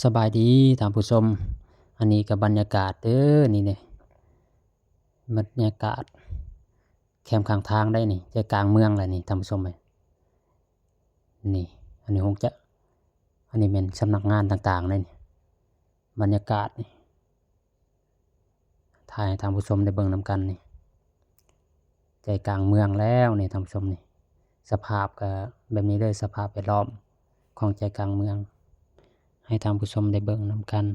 ສະບາຍດີທ່ານຜູ້ຊົມ, ອັນນີ້ກໍບັນຍາກາດເດີ ນີ້ເດ້ ບັນຍາກາດແຄມຂ້າງທາງໄດ໋ນີ້ ໃຈກາງເມືອງແຫຼະນີ້ທ່ານຜູ້ຊົມເອີຍ. ນີ້ ອັນນີ້ຄົງຈະ ອັນນີ້ແມ່ນສຳນັກງານຕ່າງໆໄດ໋ນີ້ ບັນຍາກາດນີ້ ຖ່າຍໃຫ້ທ່ານຜູ້ຊົມໄດ້ເບິ່ງນຳກັນນີ້ ໃຈກາງເມືອງແລ້ວນີ້ທ່ານຜູ້ຊົມນີ້ ສະພາບກໍແບບນີ້ເດີ ສະພາບແວດລ້ອມຂອງໃຈກາງເມືອງ ໃຫ້ທ່ານຜູ້ຊົມໄດ້ເບິ່ງນຳກັນ.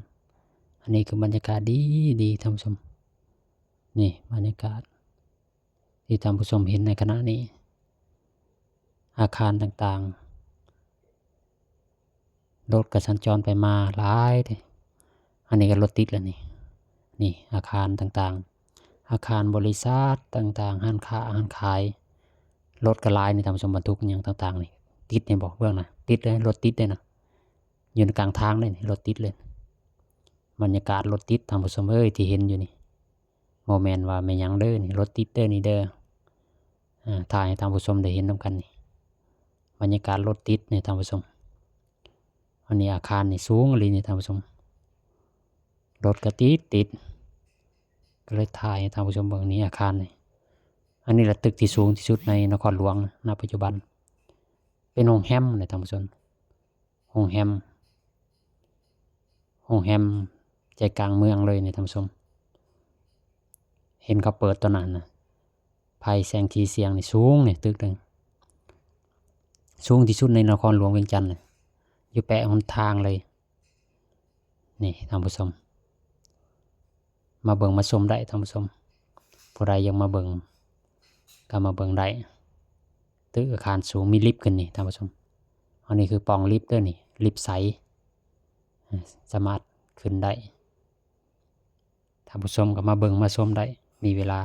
ອັນນີ້ຄືບັນຍາກາດດີໆ ທ່ານຜູ້ຊົມ ນີ້ບັນຍາກາດ ທີ່ທ່ານຜູ້ຊົມເຫັນໃນຂະນະນີ້ ອາຄານຕ່າງໆ ລົດກໍສັນຈອນໄປມາຫຼາຍເດ້. ອັນນີ້ກໍລົດຕິດແລ້ວນີ້ ນີ້ອາຄານຕ່າງໆ ອາຄານບໍລິສັດຕ່າງໆ ຮ້ານຄ້າຮ້ານຂາຍ ລົດກໍຫຼາຍນີ້ທ່ານຜູ້ຊົມ ບັນທຸກຫຍັງຕ່າງໆນີ້ ຕິດ ເຫັນບໍ່ ເບິ່ງນະ ຕິດເລີຍ ລົດຕິດເດ້ນະ ຢູ່ໃນກາງທາງເດ້ນີ້ ລົດຕິດເລີຍ. ບັນຍາກາດລົດຕິດທ່ານຜູ້ຊົມເອີຍ ທີ່ເຫັນຢູ່ນີ້ ບໍ່ແມ່ນວ່າແມ່ນຫຍັງເດີນີ້ ລົດຕິດເດີນີ້ເດີ. ອາ ຖ່າຍໃຫ້ທ່ານຜູ້ຊົມໄດ້ເຫັນນຳກັນນີ້ ບັນຍາກາດລົດຕິດນີ້ທ່ານຜູ້ຊົມ. ອັນນີ້ອາຄານນີ້ສູງອີ່ຫຼີນີ້ທ່ານຜູ້ຊົມ ລົດກໍຕິດຕິດ ກໍເລີຍຖ່າຍໃຫ້ທ່ານຜູ້ຊົມເບິ່ງນີ້ ອາຄານນີ້. ອັນນີ້ລະຕຶກທີ່ສູງທີ່ສຸດໃນນະຄອນຫຼວງນະ ປັດຈຸບັນ ເປັນໂຮງແຮມເດ້ທ່ານຜູ້ຊົມ. ໂຮງແຮມ ໂຮງແຮມໃຈກາງເມືອງເລີຍນີ້ທ່ານຜູ້ຊົມ. ເຫັນເຂົາເປີດຕອນນັ້ນນະ ໄຟແສງສີສຽງນີ້ສູງນີ້ ຕຶກໜຶ່ງສູງທີ່ສຸດໃນນະຄອນຫຼວງວຽງຈັນນີ້ ຢູ່ແປະຫົນທາງເລີຍ. ນີ້ທ່ານຜູ້ຊົມ ມາເບິ່ງມາຊົມໄດ້ທ່ານຜູ້ຊົມ ຜູ້ໃດຢາກມາເບິ່ງກໍມາເບິ່ງໄດ້. ຕຶກອາຄານສູງ ມີລິບຂຶ້ນນີ້ທ່ານຜູ້ຊົມ. ອັນນີ້ຄືປ່ອງລິບເດີນີ້ ລິບໃສ ສາມາດຂຶ້ນໄດ້. ທ່ານຜູ້ຊົມກໍມາເບິ່ງມາຊົມໄດ້ ມີເວລາ.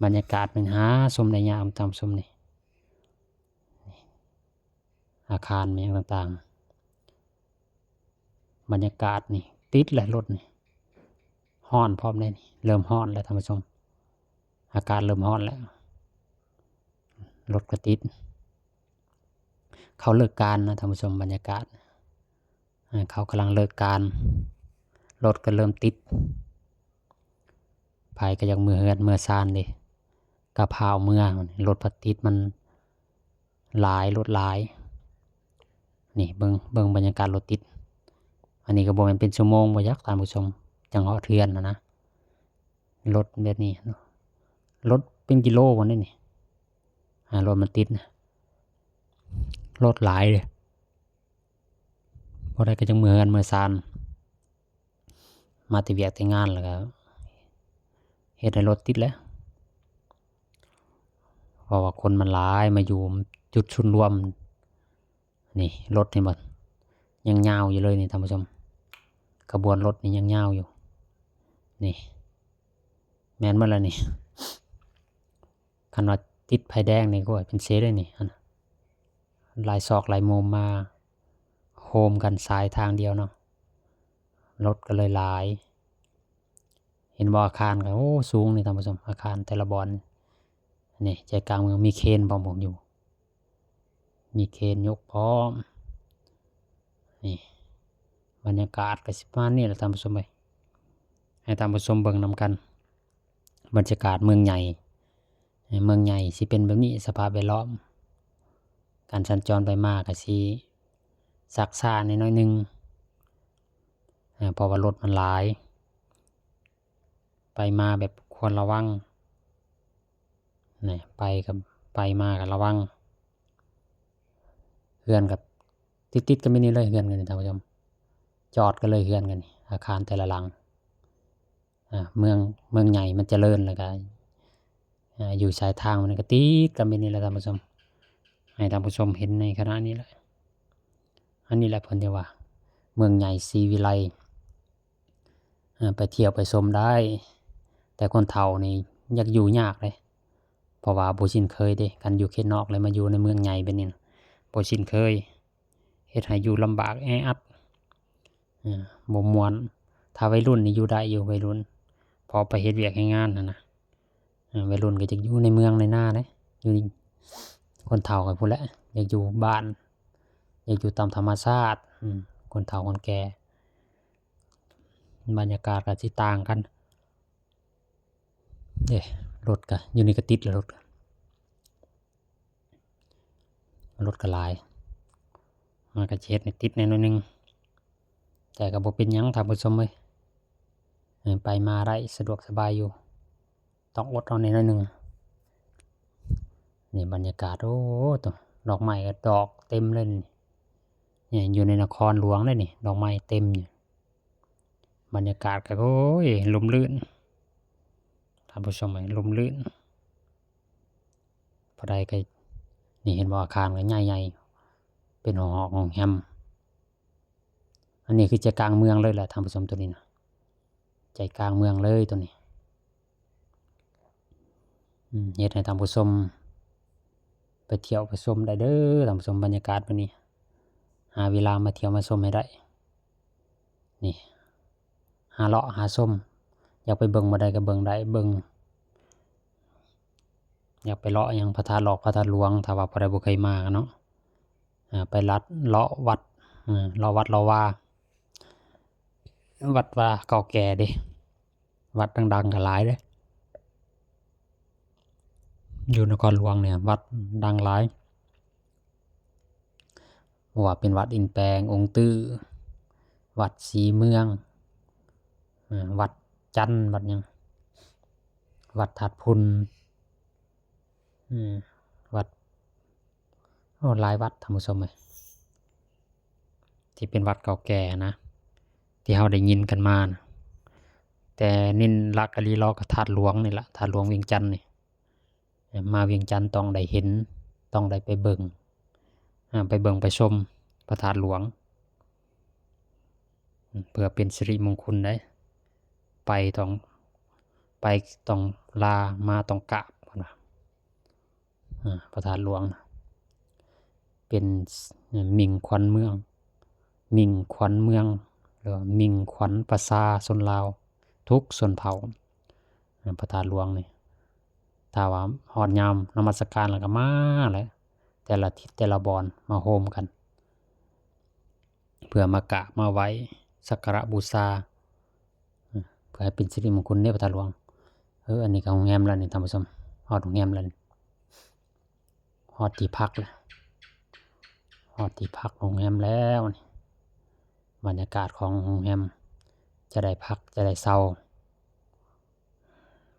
ບັນຍາກາດມັນຫາຊົມໄດ້ຍາກທ່ານຜູ້ຊົມນີ້ ອາຄານແມ່ນຫຍັງຕ່າງໆ. ບັນຍາກາດນີ້ຕິດແຫຼະລົດນີ້ ຮ້ອນພ້ອມເດ້ນີ້ ເລີ່ມຮ້ອນແລ້ວທ່ານຜູ້ຊົມ ອາກາດເລີ່ມຮ້ອນແລ້ວ ລົດກໍຕິດ. ເຂົາເລີກການນະທ່ານຜູ້ຊົມ ບັນຍາກາດ ອາ ເຂົາກຳລັງເລີກການ ລົດກໍເລີ່ມຕິດ. ໃຜກໍຢາກເມືອເຮືອນເມືອຊານເດ້ ກໍພາວເມືອ ລົດພັດຕິດມັນຫຼາຍ ລົດຫຼາຍ. ນີ້ເບິ່ງ ເບິ່ງບັນຍາກາດລົດຕິດ. ອັນນີ້ກໍບໍ່ແມ່ນເປັນຊົ່ວໂມງບໍ່ຈັກທ່ານຜູ້ຊົມ ຈັ່ງຮອດເຮືອນຫັ້ນນະ. ລົດແບບນີ້ ລົດເປັນກິໂລພຸ້ນເດ້ນີ້ ອາ ລົດມັນຕິດນະ ລົດຫຼາຍເດ້. ບໍ່ໄດ້ກໍຈັ່ງເມືອເຮືອນເມືອຊານ ມາແຕ່ວຽກແຕ່ງານແລ້ວກໍເຮັດໃຫ້ລົດຕິດແຫຼະ ເພາະວ່າຄົນມັນຫຼາຍ ມາຢູ່ຈຸດສູນລວມ. ນີ້ລົດເຫັນບໍ່ ຍັງຍາວຢູ່ເລີຍນີ້ທ່ານຜູ້ຊົມ ຂະບວນລົດນີ້ຍັງຍາວຢູ່ ນີ້ແມ່ນໝົດແລ້ວນີ້. ຄັນວ່າຕິດໄຟແດງນີ້ ໂອ້ຍ ເປັນເສເລີຍນີ້ ອັນ ຫຼາຍຊອກຫຼາຍມຸມມາໂຮມກັນສາຍທາງດຽວເນາະ ລົດກໍເລີຍຫຼາຍ. ເຫັນບໍ່ ອາຄານກໍ ໂອ້ ສູງນີ້ທ່ານຜູ້ຊົມ ອາຄານແຕ່ລະບ່ອນ. ນີ້ໃຈກາງເມືອງ ມີເຄນພ້ອມ ບໍ່ຢູ່ ມີເຄນຍົກພ້ອມ. ນີ້ບັນຍາກາດກໍຊິປະມານນີ້ແຫຼະທ່ານຜູ້ຊົມເອີຍ ໃຫ້ທ່ານຜູ້ຊົມເບິ່ງນຳກັນ. ບັນຍາກາດເມືອງໃຫຍ່ ເມືອງໃຫຍ່ຊິເປັນແບບນີ້ ສະພາບແວດລ້ອມ ການສັນຈອນໄປມາກໍຊິຊັກຊ້າແດ່ໜ້ອຍໜຶ່ງ ເພາະວ່າລົດມັນຫຼາຍ ໄປມາແບບຄວນລະວັງ ນະ ໄປກັບ ໄປມາກໍລະວັງ. ເຮືອນກໍຕິດໆກັນແບບນີ້ເລີຍ ເຮືອນກັນນີ້ທ່ານຜູ້ຊົມ ຈອດກັນເລີຍເຮືອນກັນນີ້ ອາຄານແຕ່ລະຫຼັງ. ອາ ເມືອງ ເມືອງໃຫຍ່ມັນຈະເລີນ ແລ້ວກໍ ອາ ຢູ່ສາຍທາງມັນກໍຕິດກັນແບບນີ້ແຫຼະທ່ານຜູ້ຊົມ ໃຫ້ທ່ານຜູ້ຊົມເຫັນໃນຂະນະນີ້ແຫຼະ. ອັນນີ້ແຫຼະເພິ່ນເອີ້ນວ່າເມືອງໃຫຍ່ສີວິໄລ. ເອີ ໄປທ່ຽວໄປຊົມໄດ້ ແຕ່ຄົນເຖົ້ານີ້ຢາກຢູ່ຍາກເດ້ ເພາະວ່າບໍ່ຊິນເຄີຍເດ້. ຄັນຢູ່ເຂດນອກແລ້ວມາຢູ່ໃນເມືອງໃຫຍ່ແບບນີ້ນະ ບໍ່ຊິນເຄີຍ ເຮັດໃຫ້ຢູ່ລຳບາກແອອັດ ເອີ ບໍ່ມ່ວນ. ຖ້າໄວລຸ້ນນີ້ຢູ່ໄດ້ຢູ່ ໄວລຸ້ນ ເພາະໄປເຮັດວຽກເຮັດງານຫັ້ນນະ. ເອີ ໄວລຸ້ນກໍຢາກຢູ່ໃນເມືອງໃນນາເດ້ ຢູ່ ຄົນເຖົ້າກໍພຸ້ນແຫຼະ ຢາກຢູ່ບ້ານ ຢາກຢູ່ຕາມທຳມະຊາດ ອືມ ຄົນເຖົ້າຄົນແກ່ ບັນຍາກາດກໍຊິຕ່າງກັນເດ້. ລົດກໍຢູ່ນີ້ກໍຕິດແລ້ວ ລົດ ລົດກໍຫຼາຍ ມັນກໍຊິເຮັດໃຫ້ຕິດແດ່ໜ້ອຍໜຶ່ງ ແຕ່ກໍບໍ່ເປັນຫຍັງທ່ານຜູ້ຊົມເອີຍ ເອີ ໄປມາໄດ້ສະດວກສະບາຍຢູ່ ຕ້ອງອົດເອົາແດ່ໜ້ອຍໜຶ່ງ. ນີ້ບັນຍາກາດ ໂອ້ ໂຕ ດອກໄມ້ກໍດອກເຕັມເລີຍນີ້ ນີ້ຢູ່ໃນນະຄອນຫຼວງເດ້ນີ້ ດອກໄມ້ເຕັມຢູ່. ບັນຍາກາດກໍ ໂອ້ຍ ລົມລື່ນ ທ່ານຜູ້ຊົມເອີຍ ລົມລື່ນ. ພໍໄດ້ກໍ ນີ້ເຫັນບໍ່ ອາຄານກໍໃຫຍ່ໆ ເປັນຫ້ອງຮອກຫ້ອງແຮມ. ອັນນີ້ຄືໃຈກາງເມືອງເລີຍແຫຼະທ່ານຜູ້ຊົມ ໂຕນີ້ນະ ໃຈກາງເມືອງເລີຍໂຕນີ້. ອືມ ເຮັດໃຫ້ທ່ານຜູ້ຊົມໄປທ່ຽວໄປຊົມໄດ້ເດີທ່ານຜູ້ຊົມ ບັນຍາກາດແບບນີ້ ຫາເວລາມາທ່ຽວມາຊົມໃຫ້ໄດ້. ນີ້ ຫາເລາະຫາຊົມ ຢາກໄປເບິ່ງບ່ອນໃດກໍເບິ່ງໄດ້ ເບິ່ງ ຢາກໄປເລາະຫຍັງ ພະທາດຫຼອກ ພະທາດຫຼວງ ຖ້າວ່າຜູ້ໃດບໍ່ເຄີຍມາເນາະ ອາ ໄປລັດເລາະວັດ ເລາະວັດເລາະວາ ວັດວາເກົ່າແກ່ເດ້ ວັດດັງໆກໍຫຼາຍເດ້ ຢູ່ນະຄອນຫຼວງນີ້ ວັດດັງຫຼາຍ. ບໍ່ວ່າເປັນວັດອິນແປງ ອົງຕື້ ວັດສີເມືອງ ເອີ ວັດຈັນ ວັດຫຍັງ ວັດທາດພຸນ ເອີ ວັດ ໂອ້ ຫຼາຍວັດທ່ານຜູ້ຊົມເອີຍ ທີ່ເປັນວັດເກົ່າແກ່ນະ ທີ່ເຮົາໄດ້ຍິນກັນມານະ. ແຕ່ເນັ້ນຫຼັກອີ່ຫຼີເລາະກໍທາດຫຼວງນີ້ລະ ທາດຫຼວງວຽງຈັນນີ້. ມາວຽງຈັນຕ້ອງໄດ້ເຫັນ ຕ້ອງໄດ້ໄປເບິ່ງ ອາ ໄປເບິ່ງໄປຊົມພະທາດຫຼວງ ເພື່ອເປັນສິລິມົງຄຸນໄດ໋ ໄປຕ້ອງ ໄປຕ້ອງລາ ມາຕ້ອງກາບ ເພິ່ນວ່າ ອາ ພະທາດຫຼວງ ເປັນ ມິ່ງຂວັນເມືອງ ມິ່ງຂວັນເມືອງ ຫຼືວ່າມິ່ງຂວັນປະຊາຊົນລາວທຸກຊົນເຜົ່າ. ອາ ພະທາດຫຼວງນີ້ ຖ້າວ່າຮອດຍາມນະມັດສະການແລ້ວກໍມາແຫຼະ ແຕ່ລະທິດແຕ່ລະບ່ອນມາໂຮມກັນ ເພື່ອມາກາບມາໄຫວ້ສັກກາລະບູຊາ ເພື່ອໃຫ້ເປັນສິລິມົງຄຸນເດ້ພະທາດຫຼວງ. ເອີ ອັນນີ້ກໍໂຮງແຮມແລ້ວນີ້ທ່ານຜູ້ຊົມ ຮອດໂຮງແຮມແລ້ວນີ້ ຮອດທີ່ພັກແລ້ວ ຮອດທີ່ພັກໂຮງແຮມແລ້ວນີ້. ບັນຍາກາດຂອງໂຮງແຮມ ຈະໄດ້ພັກຈະໄດ້ເຊົາ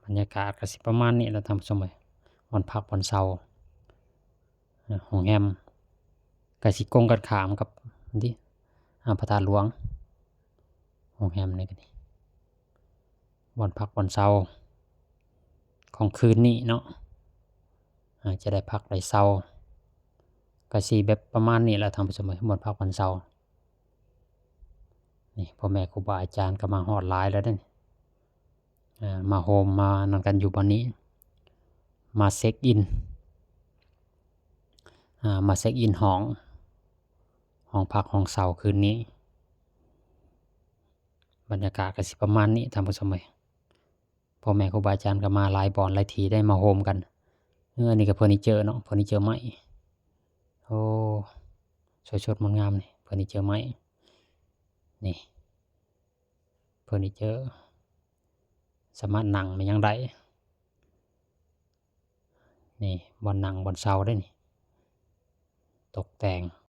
ບັນຍາກາດກໍຊິປະມານນີ້ແຫຼະທ່ານຜູ້ຊົມເອີຍ ບ່ອນພັກບ່ອນເຊົາ. ໂຮງແຮມກໍຊິກົງກັນຂ້າມກັບ ນີ້ ອາ ພະທາດຫຼວງ ໂຮງແຮມນີ້ກໍດີ ບ່ອນພັກບ່ອນເຊົາຂອງຄືນນີ້ເນາະ ອາ ຈະໄດ້ພັກໄດ້ເຊົາ ກໍຊິແບບປະມານນີ້ແຫຼະທ່ານຜູ້ຊົມເອີຍ ບ່ອນພັກບ່ອນເຊົາ. ນີ້ ພໍ່ແມ່ຄູບາອາຈານກໍມາຮອດຫຼາຍແລ້ວເດ້ ອາ ມາໂຮມມານັ້ນກັນຢູ່ບ່ອນນີ້ ມາເຊັກອິນ ອາ ມາເຊັກອິນຫ້ອງ ຫ້ອງພັກຫ້ອງເຊົາຄືນນີ້. ບັນຍາກາດກໍຊິປະມານນີ້ທ່ານຜູ້ຊົມເອີຍ ພໍ່ແມ່ຄູບາອາຈານກໍມາຫຼາຍບ່ອນຫຼາຍທີ່ໄດ້ມາໂຮມກັນ. ເອີ ອັນນີ້ກໍເຟີນີເຈີເນາະ ເຟີນີເຈີໄມ້ ໂອ້ ສວຍສົດງົດງາມນີ້ ເຟີນີເຈີໄມ້ ນີ້ ເຟີນີເຈີ ສາມາດນັ່ງມາຫຍັງໄດ້. ນີ້ ບ່ອນນັ່ງບ່ອນເຊົາເດ້ນີ້ ຕົກແຕ່ງ